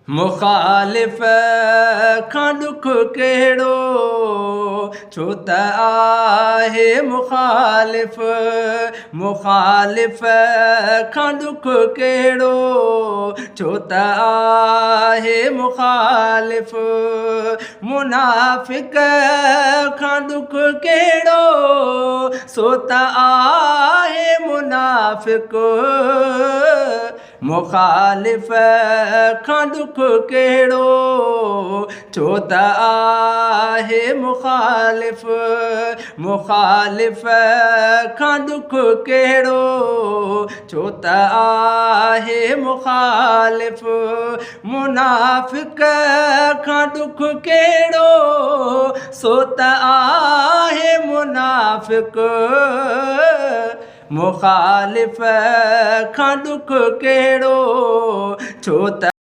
مخالف کان ڏک ڪهڙو، ڇو ته آهي مخالف. مخالف کان ڏک ڪهڙو، ڇو ته آهي مخالف. منافق کان ڏک ڪهڙو، سو ته آهي منافق. مخالف کان ڏک ڪهڙو، ڇو ته آهي مخالف. مخالف کان ڏک ڪهڙو، ڇو ته آهي مخالف. منافق کان ڏک ڪهڙو، سو ته آهي منافق. مخالف کان ڏک ڪهڙو، ڇو ته